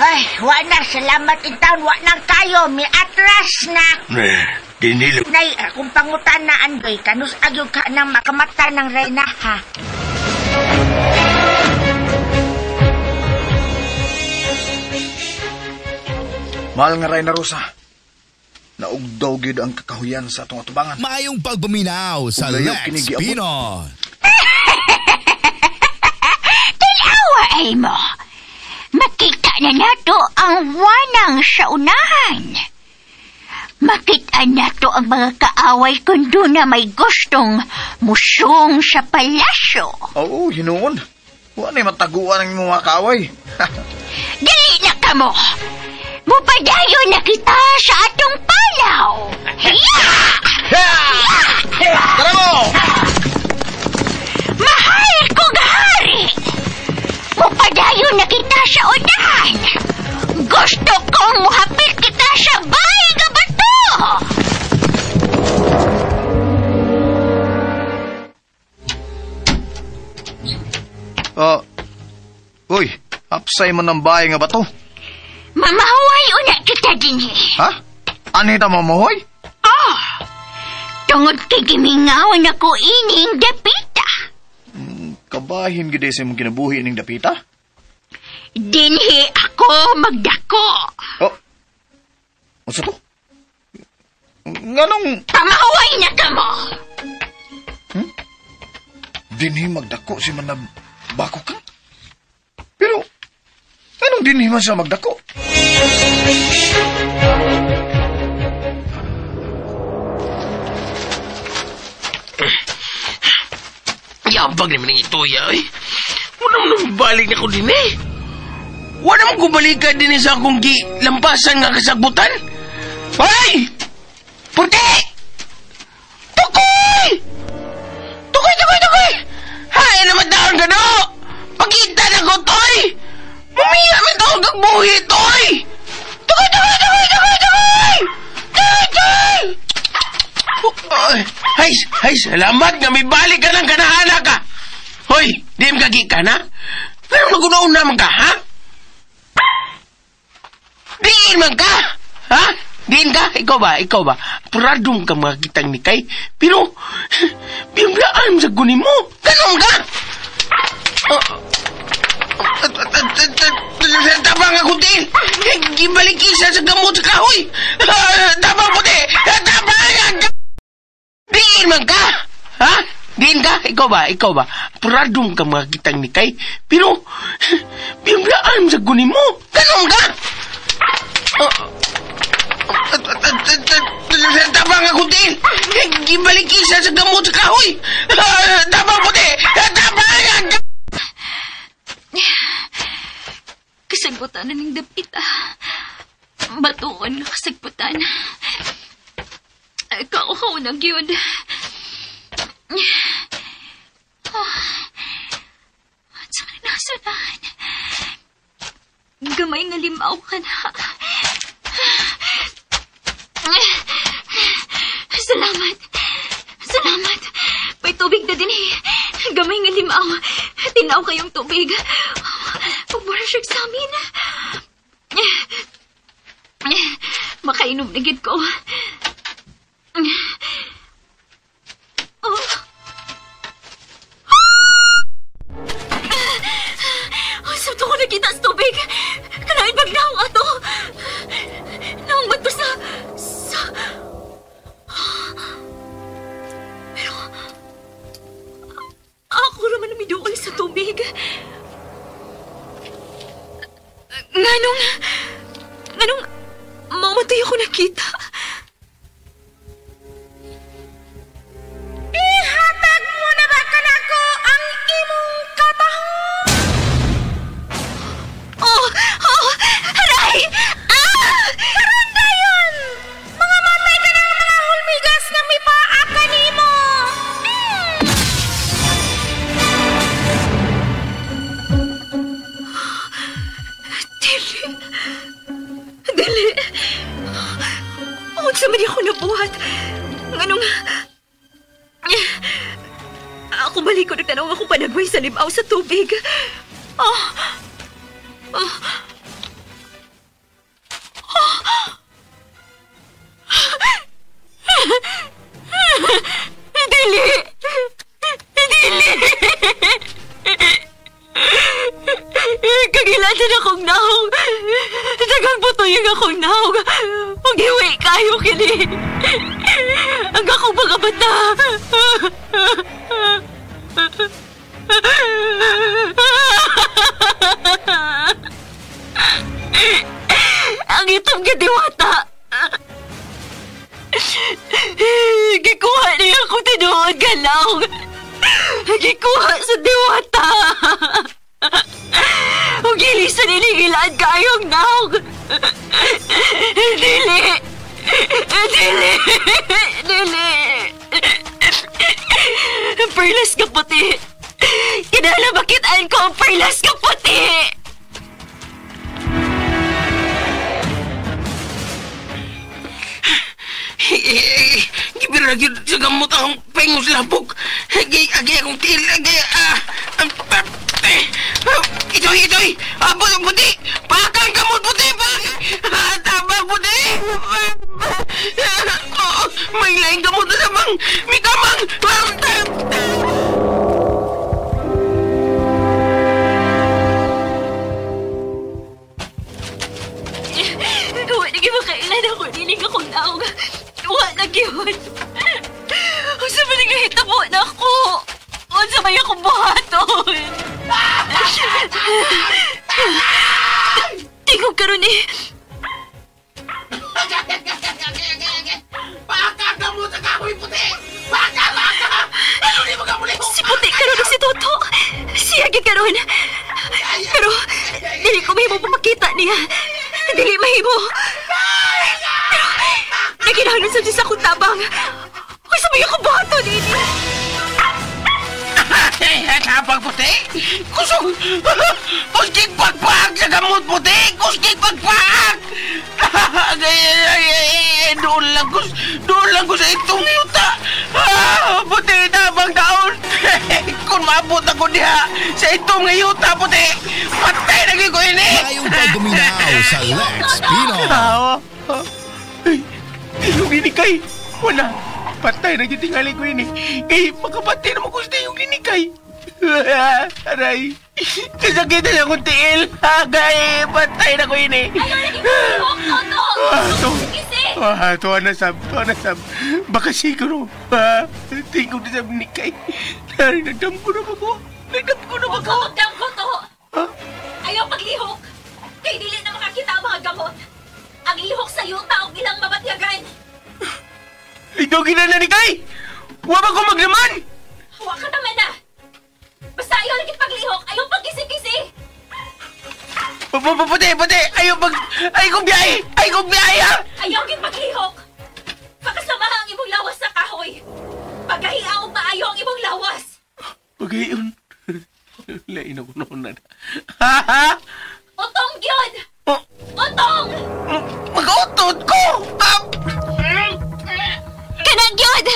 Ay, wa na. Salamat in town. Wa nang kayo. May atras na. Dinilo. Nay, akong pangutan na, Andoy. Kanus agyo ka nang makamata ng reyna, ha? Mahal nga Reyna Rosa, naugdaw gyud ang kakahuyan sa atong atubangan. Maayong pagpaminaw sa Lex Pinoy. Tinawa ay mo. Makita na nato ang wanang sa unahan. Makita nato ang mga kaaway kung doon na may gustong musong sa palasyo. Oo, hinuon. Wala na'y mataguan ang imong mga kaaway. Dali na ka mo! Mupadayon na kita sa atong palaw! Hiya! Tara mo! Mahal kong hari! Mupadayon na kita sa unahan! Gusto kong muhapit kita sa bahay nga bato! Uy, hapsay man ng bahay nga ba to? Mamahuay una kita din eh. Ha? Anita mamahuay? Oh, tungod kay gimingawan ako ining dapita. Kabahin gid sa imong kinabuhi ining dapita? Dinhi ako magdako. Oh. Unsa to? Nganong pamahuay na kamo? Dinhi magdako si Manab Bako ka? Pero anong dinhi man siya magdako? Yabag naman ang ituya, eh. Wala mo nang balik na ko din, eh. Wala mo kubalikan din sa akong gilampasan nga kasagbutan. Hoy! Puti! Tukoy! Tukoy, tukoy, tukoy! Hay, naman taon ka do! Pakita na ko, toy! Mumiya man taon kag buhi, toy! Tukoy, tukoy, tukoy, tukoy, tukoy! Tukoy, tukoy! Ay, ay, salamat nga may balik ka ng kanahana ka. Hoy, di mo kagi ka na? Pero nagunaon naman ka, ha? Diin man ka, ha? Diin ka? Ikaw ba? Ikaw ba? Puradong ka makakitang ni Kay, pero biyambiyaan sa gunin mo. Ganun ka! Tabang ako din! Gibalik isa sa gamot sa kahoy! Tabang puti! Tabang! Diin man ka! Ha? Diin ka? Ikaw ba? Ikaw ba? Puradong ka makakitang ni Kay, pero biyambiyaan sa gunin mo. Ganun ka! Tabang ako din! Gibalik isa sa gamot sa kahoy! Tabang puti! Tabang! Kasagbutan na ng dapita. Batuon nga kasagbutan. Kauhaw na gyud. At sa nasunahan, gamay nga limaw ka na. Salamat. Salamat. May tubig na din eh. Gamay nga limaw. Tinaw kayong tubig. Pagmura siya sa amin. Makainom na gid ko. Oh. Oh, sabto ko nakita sa tubig. Kanain bagnaw ato. Naong man to sa... Pero... Ako naman namiduol sa tubig. Nganong mamatay ako nakita. Ihatag mo na ba kanako ang imong katahom? Oh! Oh! Aray! Ah! Karon dayon! Mga matay ka ng mga hulmigas na mipaa kanimo! Dili. Dili. Unsa man ako nabuhat. Nganong... Ako balik ko nagtanaw akong panagway sa limaw sa tubig. Oh. Oh. Oh. Dili. Dili. Kagilanan akong naong. Dagang butoyang akong naong. Huwag hiwi kayo kini. Ang akong mga mata. Ang itom nga diwata. Gikuha niya ako tinuod ka naong. Gikuha sa diwata. Huwag ilisan inigilaan kayong naong. Dili! Dili! Dili! Perlas ka puti! Kinala makitaan ko ang perlas ka puti! Gibira gyud sa gamot akong pengos labok. Agay akong tiil. Agay, Itoy! Puti! Pakang kamot, puti! Tabang, puti! May laing kamot na sabang! May kamang! Wala na makailan ako. Dinig akong naog. Wala na yun. Unsa man nagahitabo na ako. Unsa may akong buhaton. Tingog karon eh. Baka mo sa kahoy puti! Baka! Baka! Ano di magamuli? Si puti karon si Toto. Siya gyud karon. Pero dili ko mahimo pamakita niya. Dili mahimo. Pero naginahanglan sa Diyos akong tabang. Unsa may akong buhaton ini? Tabang puti? Kusog! Kusgig pagpaag sa gamot puti! Kusgig pagpaag! Doon lang ko sa itong yuta! Puti, tabang taon! Kung maabot ako diha sa itong yuta, puti! Patay na ko ini! Ngayong pagguminaw sa Lex Pinoy! Yung ginikay! Wala! Patay na yung tingali ko ini! Kay makapatay naman ko sa yung ginikay! Aray! Kasakit na akong tiil! Agay! Patay na ko ini! Ayaw lagi ko! Toto! Tuwa na sab! Baka siguro! Tingko na sab ni Kay! Nagdamko na ba ko? Magdamko to! Ayaw paglihok! Kay dili na makakita ang mga gamot! Ang lihok sa yuta og ilang mabatyagan! Ikaw ginana ni Kay! Wa ba ko maglaman? Wa ka naman na! Basta ayaw lagi paglihok! Ayaw pagkisi-kisi! Puti! Ayaw pag... Ay kong biyahe! Ay kong biyahe, ha! Ayaw gid paglihok! Pakasamaha ang imong lawas sa kahoy! Pagahia og maayo ang imong lawas! Pagahion? Lain ako noon na. Ha, ha? Utong gyud! Utong! Mag-utot ko! Kanang gyud!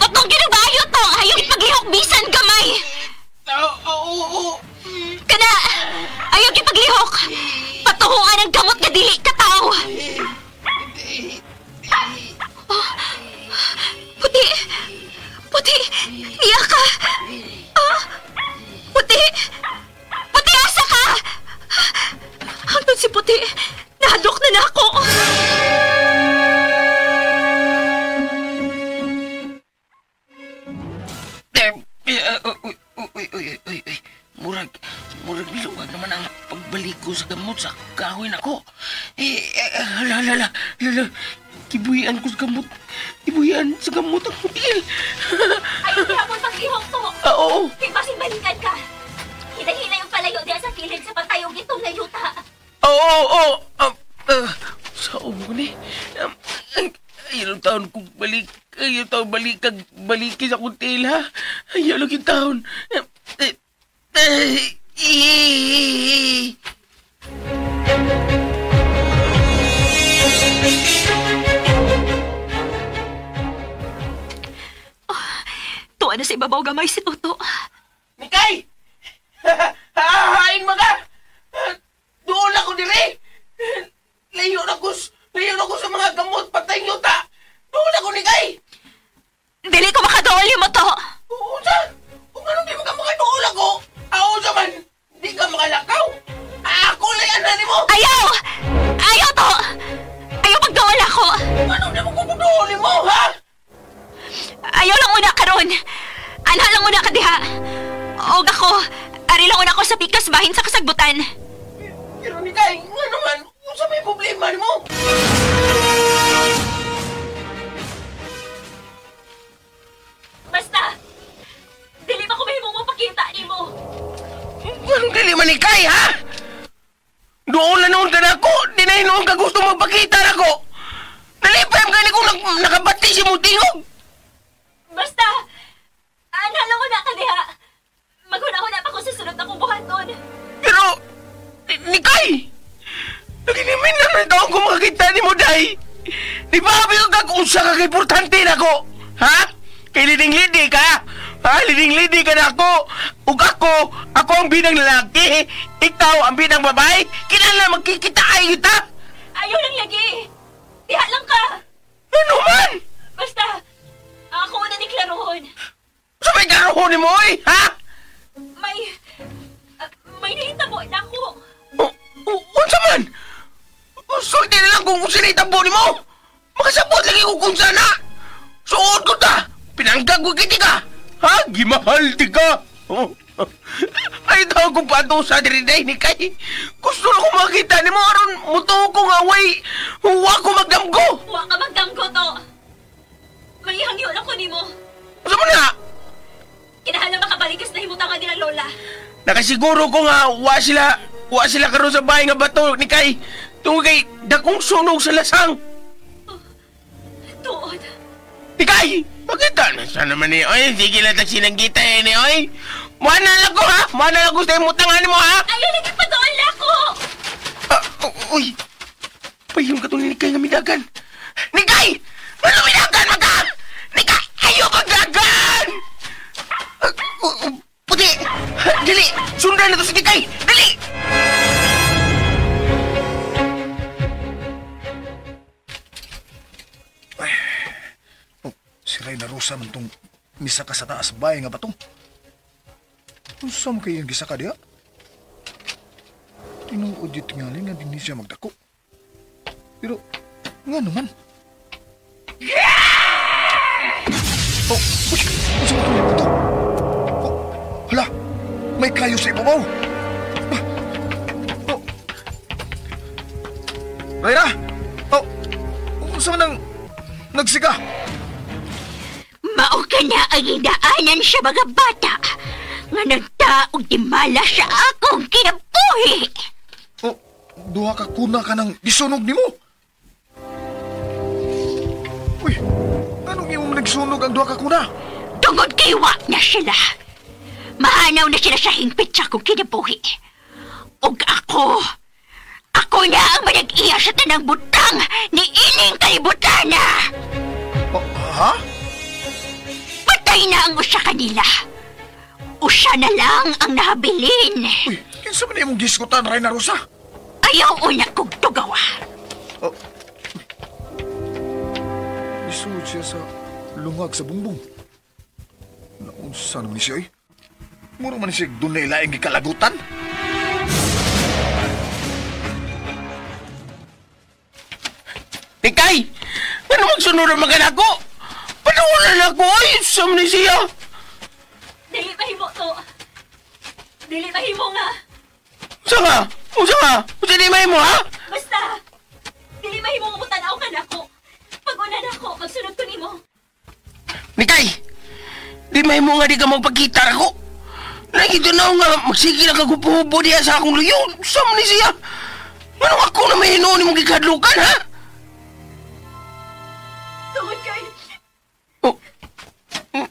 Utong gyud ang maayo to! Ayaw gid paglihok bisan gamay! Oo! Kana! Ayaw gid paglihok! Patuhuan ang gamot nga dili ka tao! Oh, puti! Puti! Niya ka! Oh, puti! Puti, asa ka! Hangtod si Puti, nahadlok na nako! Uy. Murag luwag naman ang pagbalik ko sa gamot sa kahoy nako. Hala. Kibuhian ko sa gamot. Kibuhian sa gamot ang putil. Ayaw gihapon paglihok to. Oo. Kay basin balikan ka. Hinay-hinay ang palayo diya sa kilid sa pantayong itong nayuta. Oo. Sa umo ni. Ayaw taon kong balik. Ayaw taon balikin sa akong til, ha? Ayaw lang yung taon. Tuwa na sa ibabaw gamay si Toto. Mikay! Hahain mga! Doon ako dire! Layo na ko sa mga gamot patay yuta! Doon ako ni Kay! Dili ko makadool yung mo to! Oo, sa! Kung anong di mo ka makadool ako, ako sa man, di ka makalakaw! Ako lang ang nani mo! Ayaw! Ayaw to! Ayaw pagdool ako! Kung anong di mo kukudool mo, ha? Ayaw lang una karon. Anha lang una ka diha. Og ako, ari lang una ko sa pikas bahin sa kasagbutan. Pero ni Kay, nga naman, kung sa may problema ni mo? Basta, dili pa ko mahimong mapakita ni mo. Anong dili man ni Kay, ha? Doon na noon ka na ako. Di na noon ka gusto magpakita na ako. Nalipay ang gani kung nakabati si mong tingog. Basta, anha lang una ka diha. Maghuna-huna pa ko sa sunod akong buhaton. Pero, ni Kay, naginimin na rin taong kung makakita ni mo, day. Di ba habi ka kung sa kaka-importante na ako? Ha? Kay liding-lidi ka? Ha? Liding-lidi ka na ako. Ug ako Ako ang bidang lalaki, ikaw ang bidang babae. Kinahanglan magkikita ay kita. Ayaw lang lagi. Diha lang ka. Ano man? Basta, ako na ni Klarohon. Sa may klarohon ni mo, eh? Ha? May nahitabo na ako. Unsa man? Sulti na lang kung unsa nahitabo ni mo. Makasabot lagi ko kung sana. Suod ko ta. Pinanggag ko kiti ka. Ha? Gimahal ti ka. Oh. Ay, tawag ko pa ito sa diriday ni Kay. Gusto na ko makita ni mo. Aron, mutuo ko nga, way. Huwa ko magdamgo. Huwa ka magdamgo to. May hangyo lang ko ni mo. Saan mo na? Kinahala makabalik kas nahimutangan din ang lola. Nakasiguro ko nga, wa sila karon sa bahay nga bato ni Kay. Tungod kay dakong sunog sa lasang. Oh, tuod. Ni Kay! Bakit na sana naman ni oy? Sige lang tag sinanggita eh ni oy. Mana lang ko ha? Mana lang ko sa imutangan mo ha? Ayaw lagi pa doon lang ko! Uy! Payon ka itong ni Kay nga midagan. Ni Kay! Ano midagan man ka? Ni Kay! Ayaw magdagan! Puti! Dali! Sundan na to si Kay! Dali! Ay, oh, si Reyna Rosa man itong misaka sa taas bahay nga batong. Unsa man kayong gisaka diha? Tinuod yung tingali nga din siya magdako. Pero, nga naman. Oh, uy! Unsa man itong ito? Oh, hala! May kayo sa ibabaw! Oh! Reyna! Oh! Unsa man ang nagsika? Mao ka na ang idaanan sa mga bata nga nagtaog di mala sa akong kinabuhi. Oh, duha ka kuna ka ng gisunog nimo. Uy, anong imo nagsunog ang duha ka kuna? Tungod kay wa na sila. Mahanaw na sila sa hingpit sa akong kinabuhi. Og ako na ang manag-iya sa tanang butang ni ining kalibutan na. Oh, ha? Patay na ang usa kanila. Usa na lang ang nahabilin. Uy, kinsa man imong gisgutan, Reyna Rosa? Ayaw una kong tugawa. Oh. Isuod siya sa lungag sa bungbong. Naunsa naman siya, eh. Mura man siya doon na ilaing gikalagutan. Tikay! Ano magsunod ang mga nako? Panuulan ako, ay! Saan ni siya? Dili mahimo to. Dili mahimo nga. Unsa nga? Unsa nga? Unsa di mahimo, ha? Basta, dili mahimo nga mutanaw ka nako. Pag una nako, magsunod ko nimo. Nikay! Di mahimo nga di ka magpakita ako. Nakita na nga, magsige na kagupuhubo diya sa akong luyo. Saan ni siya? Anong ako na may hinuon ni mong gikadlukan, ha? Tungod kay... Oh,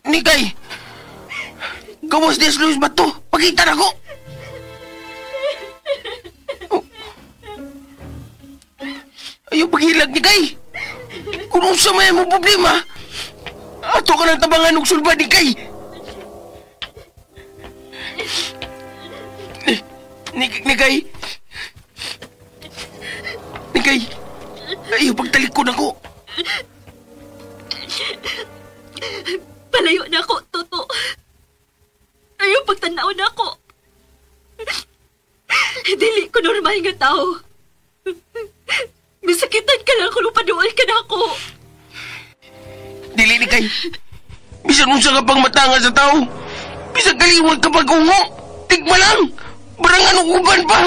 Nikay! Gawas des Luis Bato! Pakita na ko! Oh. Ayaw paghilag ni Kay! Kung unsa may mo problema, ato ka ng tabangan og sulba ni Kay! Ni Kay! Ni Kay! Ayaw pagtalikod ako! Palayo na ako, Toto. Ayaw pagtanaw na ako. Dili ko normal nga tao. Misakitan ka lang kung paduol ka na ako. Dili ni Kay. Bisan unsa ka pang matanga sa tao. Bisan kaliwat ka pag-ungo. Tigma lang. Barang anong uban pa.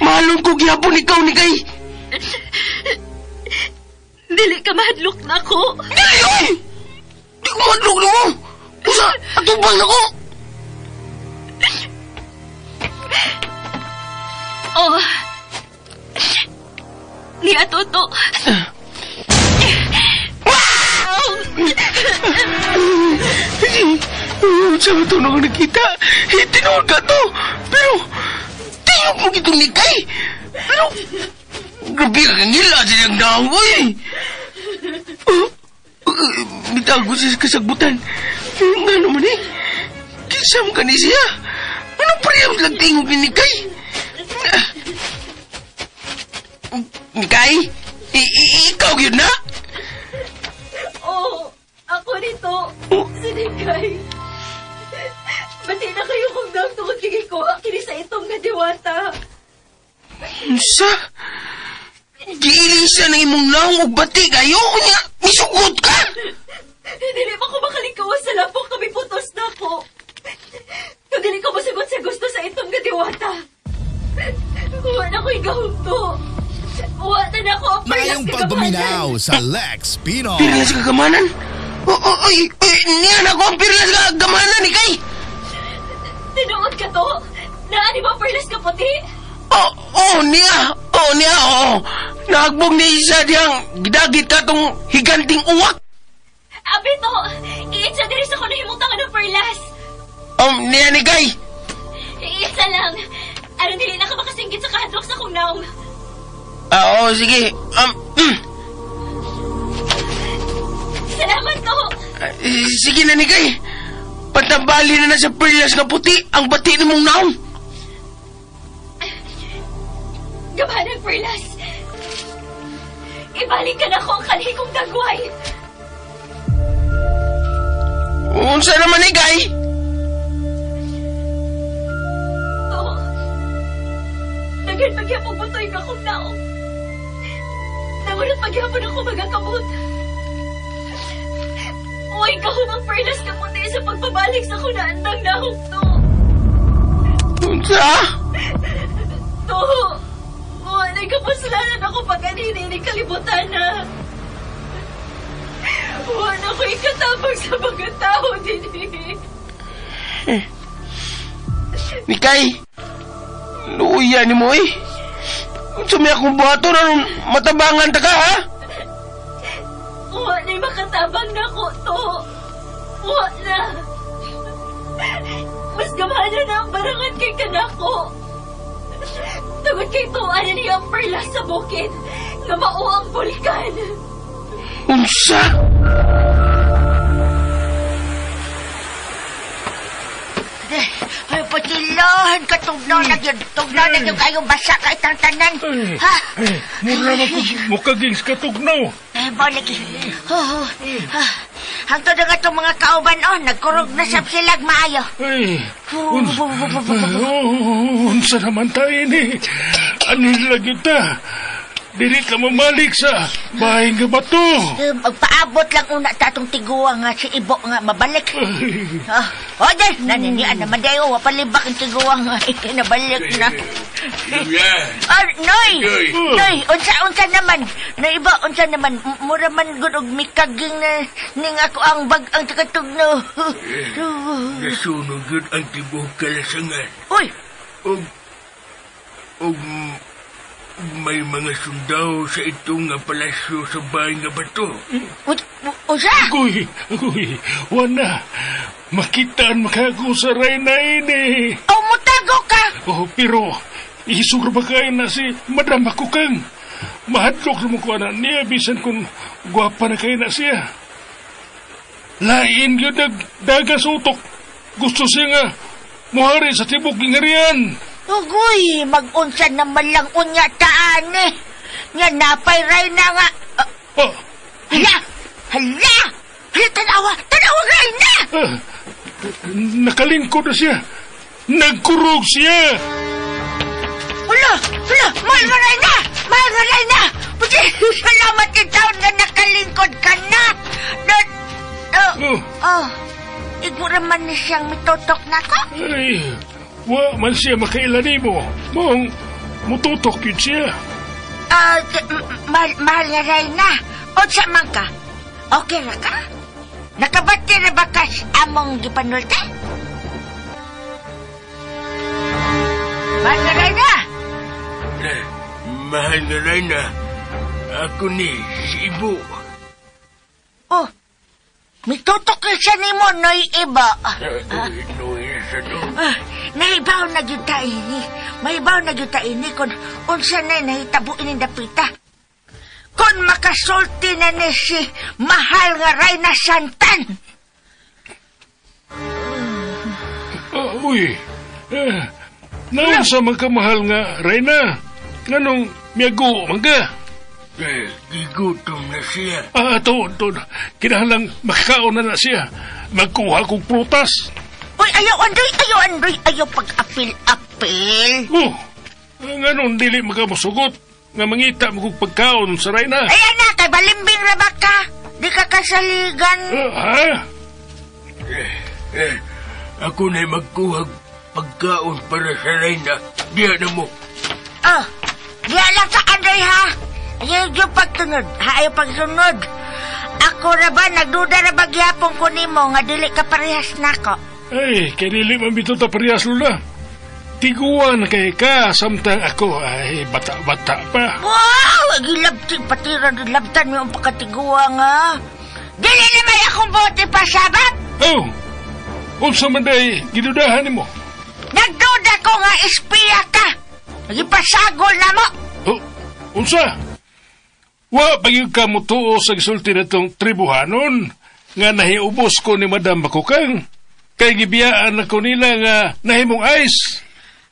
Mahalon ko gihapon ikaw ni Kay. Dili ka mahadlok na ako. Dili oy! Di ko mahadlok na mo. Usa, atubang na ko. Oh. Niya, Toto. Sa ito na nakita, tinuod ka to. Pero, tingog mo kitong nikay. Pero, grabe ka ngila sa iyang daong, oy. Bitago siya sa kasagbutan. Nga naman eh. Kisam ka ni siya. Ano pa Pareho lang tingog ni Nikay. Nikay? Ikaw yun na? Oo, ako nito. Si Nikay. Bati na kayo kung daw tungkol kay kuha kini sa itong nga diwata. Unsa? Giilisa ng imong naong og bati kayo? Unya, misugot ka? Dili pa ko makalikawas sa lapok kami putos na ko. Kung dili ko masugot sa gusto sa itong nga diwata. Wa na ko'y gahumto. Wa na na ko ang perlas Mayong kagamanan. pagpaminaw sa Lex Pinoy. Pirlas kagamanan? Oy, niya na ko ang pirlas kagamanan ni Kay. Tinuod ka to? Naani ba perlas ka puti? Oh, niya. Oh, niya, oo. Nahagbog ni isa diyang gidagit ka tong higanting uwak. Abi to, iitsa diri sa kuno himutangan ng perlas. Niya ni Kay. Iitsa lang. Aron dili na ka makasinggit sa kahadlok sa kong naong. Oo, sige. Salamat to. Sige na ni Kay. Patabali na na sa perlas nga puti ang bati ni mong naong. Gamanan, perlas. Ibalik ka na ko ang kalhi kong dagway. Unsa naman ni Kay? To. Daghan pagyapong butoy ka kong naong. Nangunot pagyapon ako magakabot. Uy, kahumang perlas ka puti sa pagpabalik sa kunaandang naong to. Unsa? To. Wala kapuslanan ako pag-anini ni kalibutan na. Wala ko ikatabang sa mga tao din. Nikay, luya ni mo eh. Unsa may akong buhaton aron matabangan ta ka ha? Wala makatabang na ko to. Wala. Mas gamana na ang barangan kay kanako. Tungod kay tuwa na niya ang perlas sa bukid nga mao ang bulkan. Unsa? Ay, patilahan ka, tugnaw na yun. Tugnaw na yun kayo, basa ka itang tanan. Ha? Mura na ko mukaging sa katugnaw. Ay, balik. Oh, hangtod na nga itong mga kauban, oh, nagkurog na sa silag maayo. Ay, unsa naman tayo ni. Ano lagi ta? Dili ka mamalik sa bahay nga bato. Magpaabot lang una ta atong tiguang nga si Ibo nga mabalik. Oh, dahil, naninian naman dayo, wapalibak ang tiguang nga nabalik na. Noy! Noy, unsa naman? Noy, Ibo, unsa naman? Mura man gud og mikaging na ning ako ang bag ang takatugno. Nasunog yun ang tibuok kalasangan. Uy! Og may mga sundao sa itong nga palasyo sa bahay nga bato. Usa? Agoy, wana. Makitaan makago sa Reyna ini. Oh, mutago ka! Oh, pero isog ba kayo na si Madam Makukang? Mahadlok naman ko na niya, bisan kung gwapa na kayo na siya. Lain yun nagdaga sa utok. Gusto siya nga muhari sa tibok ngarian. Ugoy, mag-unsa naman lang unya taan eh. Nga napay Reyna nga. Hala! Hala! Hala, tanawa! Tanawa, Reyna! Nakalingkod na siya. Nagkurog siya. Hala! Hala! Mahal nga, Reyna! Mahal nga, Reyna! Puti, salamat yung taon na nakalingkod ka na! Igura man ni siyang mitutok na ko? Ay, wa man siya makailani mo. Mong mututok yun siya. Mahal nga, Reyna. Unsa man ka? Okay ra ka? Nakabati na ba ka among gipanulte? Mahal nga, Reyna! Mahal nga, Reyna. Ako ni si Ibo. Oh, mitutok siya ni mo, Noy Ibo. Noy sa to. Naibaw na gyud ta ini. Maibaw na gyud ta ini kung unsa na nahitabo ini dapita. Kung makasulti na ni si mahal nga Reyna Santan. Uy, Naunsa man ka mahal nga, Reyna? Nganong miyago man ka? Eh, gigutom na siya. Tuod. Kinahanglang makakaon na siya. Magkuha kong prutas. Uy, ayaw, Andoy, ayaw pag-apil-apil. Oh, nganong dili makamusugot nga mangita mo kong pagkaon sa Reyna. Ayan na, kay balimbing ra ba ka? Di ka kasaligan. Ha? Ako na'y magkuha pagkaon para sa Reyna. Diya na mo. Oh, diya lang sa Andoy, ha? Ayaw yung pagtunod, ha? Ayaw pagsunod. Ako ra ba, nagduda ra ba gihapon ko nimo nga dili ka parehas nako? Ay, kay dili man bitaw ta parehas, Lola. Tiguan kay ka, samtang ako ay bata-bata pa. Wow! Gilabti, patira, gilabtan mo ang pagkatiguan nga. Dili naman akong bote pa, sabat! Oh! Unsa man day, gidudahan nimo? Nagduda ko nga espiya ka! Nagipasagol na mo! Oh, unsa? Wa pag ka mutuo sa gisulti na itong tribuhanon nga nahiubos ko ni Madam Bakukang. Kay gibiyaan ako nila nga nahimong ice.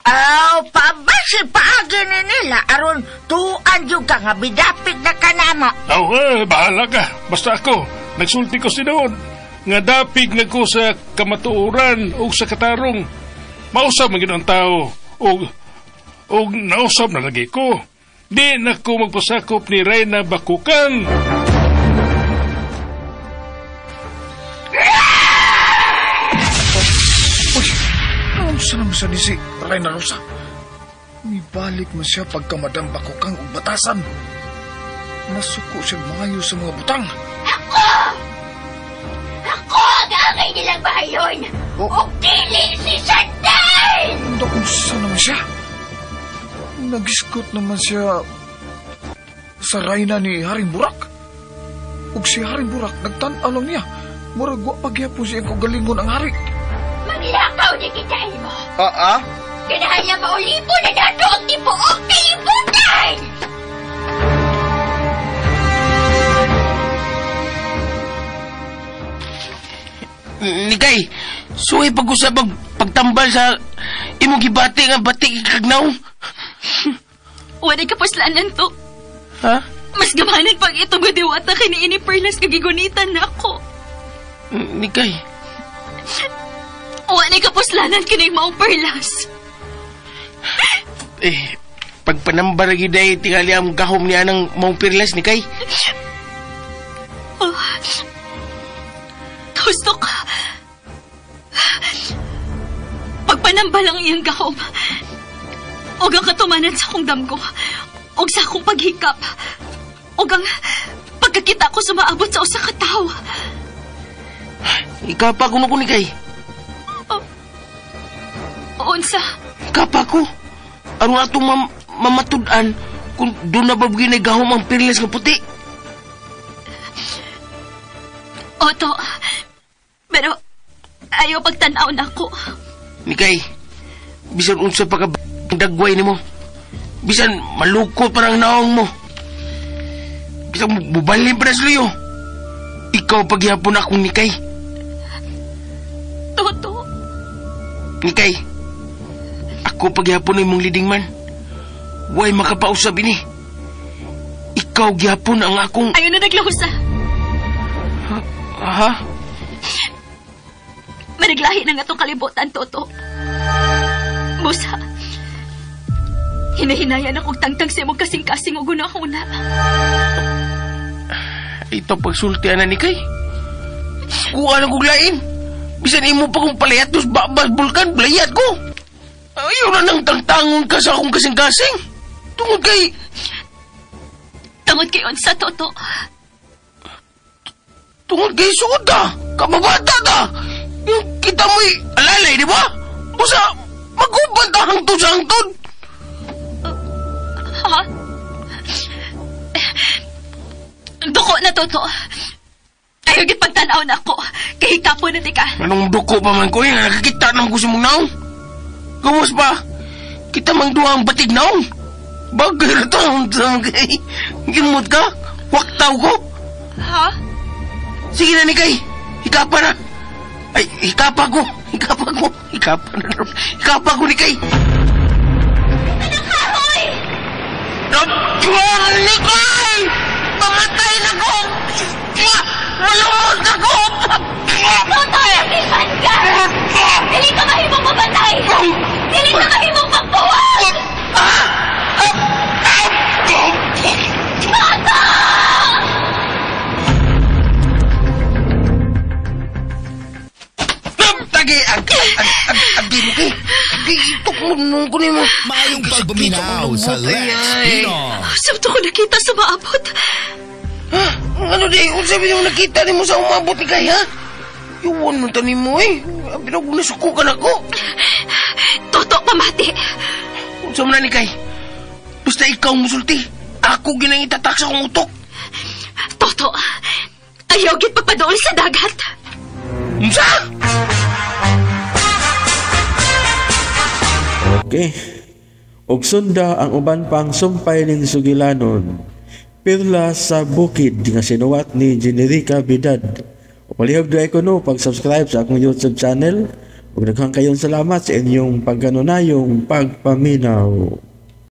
Aw, pabasi paagi ni nila aron tuan yung ka nga bidapit na kanamo. Aw, bahala ka. Basta ako, nagsulti ko sinuod nga dapig na ko sa kamatuoran o sa katarong. Mausap man gid ang tao o nausap na lagi ko. Di na ko magpasakop ni Reyna Bakukang. Uy, naunsa naman siya ni si Reyna Rosa? Mibalik man siya pagka Madam Bakukang og batasan. Nasuko siya maayo sa mga butang. Ako! Ako ang angay nilang bahayon! Oh. Og dili si Sanday! Naunsa naman siya? Nagiskot naman siya sa Reyna ni Haring Burak. Ug si Haring Burak nagtan-aw lang niya. Murag wa pagyapon siya kagalingon ang hari. Maglakaw ni kita mo. Ah? Kinahanglan maulipo na nato ang tibuok kalibutan! Nikay, suwi pag-usap ang pagtambal sa imong gibati nga batik ikagnaw. Wala ka paslanan to. Ha? Mas gamanan pag itong diwata kay ni ini Perlas kagigunitan na ako. Nikay. Wala ka paslanan kini maong Perlas. Eh, pagpanambar giday tingali ang gahom niya ng maong Perlas, Nikay. Oh. Gusto ka. Pagpanambal ang iyang gahom. Og ang katumanan sa akong damgo. Og sa akong paghikap. Og ang pagkakita ko sumaabot sa usa ka tawo. Ikapa ko na ko, Nikay. Unsa? Ikapa ko. Aron atong mamatud-an kung doon na ba ginagahom ang perlas nga puti. Oto. Pero ayaw pagtanaw na ako. Nikay, bisan unsa pa ka dagway nimo. Bisan malukot parang naong mo. Bisan bubalin pa na sa luyo. Ikaw pagyapon akong Nikay. Toto. Nikay, ako pagyapon imong leading man. Way makapausab ini. Ikaw gyapon ang akong... Ayaw na naglahusa. Ha? Managlahi na nga itong kalibutan, Toto. Busa, hinahinayan akong tangtang sa imong kasing-kasing o guna-una. Ito pagsultian na ni Kay. Kuha lang kong lain. Bisan imo pa kong palayatos babas bulkan, balayat ko. Ayaw na nang tangtangon ka sa akong kasing-kasing. Tungod kay... Tungod kay unsa, Toto. Tungod kay suod ta. Kababata ta. Yung kita mo'y alalay, di ba? Busa, maguban ta hangtod sa hangtod. Ha? Duko na, Toto. Ayaw git pagtanaw na ako. Kay hikapo na tika. Anong duko pa man ko eh? Nakakita naman ko sa mong naong. Gawas pa, kita mang duha ang batig naong. Bagay na to. Gimot ka? Waktaw ko? Ha? Sige na, Nikay. Hikapa na. Ay, hikapa ko. Hikapa ko. Hikapa na. Hikapa ko, Nikay. Nikay! Mamatay na ko! Malumot na ko! Totoy, man ka! Dili ka mahimong mamatay! Dili ka mahimong magbuwag! Tagi, ag, ag, ag, ag, mo kay. Giitok mo nung kunin mo. Maayong pagpaminaw sa Lex Pinoy. Sabto ko nakita sa maabot. Ha? Ano di? Unsa ba yung nakita nimo sa umabot ni kay, ha? Iwan mo tanim mo eh. Pero kung nasuko ka na ko. Toto, pamati. Unsa man na ni kay? Basta ikaw musulti. Ako ginang itatak sa akong utok. Toto, ayaw gid pagpadool sa dagat. Unsa? Okay. Ug sunda ang uban pang sumpay ning sugilanon. Perla sa Bukid nga sinuwat ni Generica Bidad. O palihog dahil ko no pag-subscribe sa akong YouTube channel. Ug daghang kayong salamat sa inyong pagkanunayong pagpaminaw.